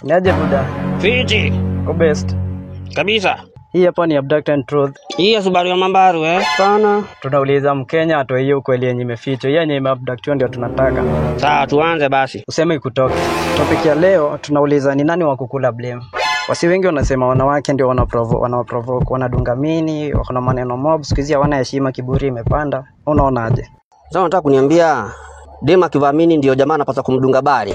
Niaje buda? Fiti Ko best. kabisa. Hii hapa ni Abduct and Truth. Hii ya Subaru ya Mambaru eh? Pana. Tunauliza Mkenya atoe hiyo ukweli yenye imefichwa. Hiyo yenye imeabductiwa ndio tunataka. Sawa, tuanze basi. Useme ikutoke. Topic ya leo tunauliza ni nani wa kukula blame. Wasi wengi wanasema wanawake ndio wanaprovoke, wanadunga mini, wako na maneno mob, siku hizi hawana heshima, kiburi imepanda. Unaonaje? Sasa unataka kuniambia dem akivaamini ndio jamaa anapaswa kumdunga bari?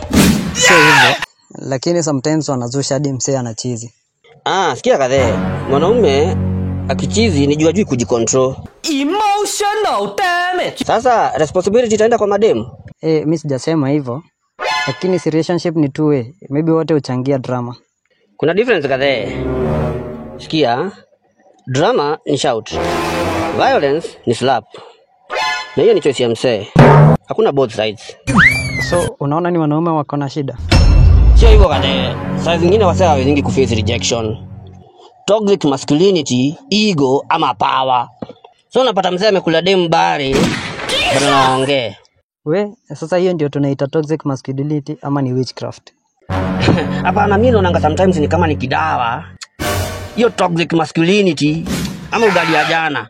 Sio hivyo, lakini sometimes wanazusha hadi msee anachizi. Ah, sikia kadhe. Mwanaume akichizi ni juu ajui kujicontrol. Emotional damage. Sasa responsibility itaenda kwa mademu. Mi sijasema hivyo, lakini si relationship ni two way, maybe wote huchangia drama. Kuna difference kadhe. Sikia, drama ni shout. Violence ni slap. Na hiyo ni choice ya msee. Hakuna both sides. So unaona ni wanaume wako na shida. Sio hivyo kadhe. Saa zingine wasee hawawezingi kuface rejection. Toxic masculinity, ego ama power. So unapata mzee amekula demu bari, bado anaongea. We, sasa hiyo ndio tunaita toxic masculinity ama ni witchcraft. Hapana, mimi naonanga sometimes ni kama ni kidawa. Hiyo toxic masculinity ama ugali ya jana.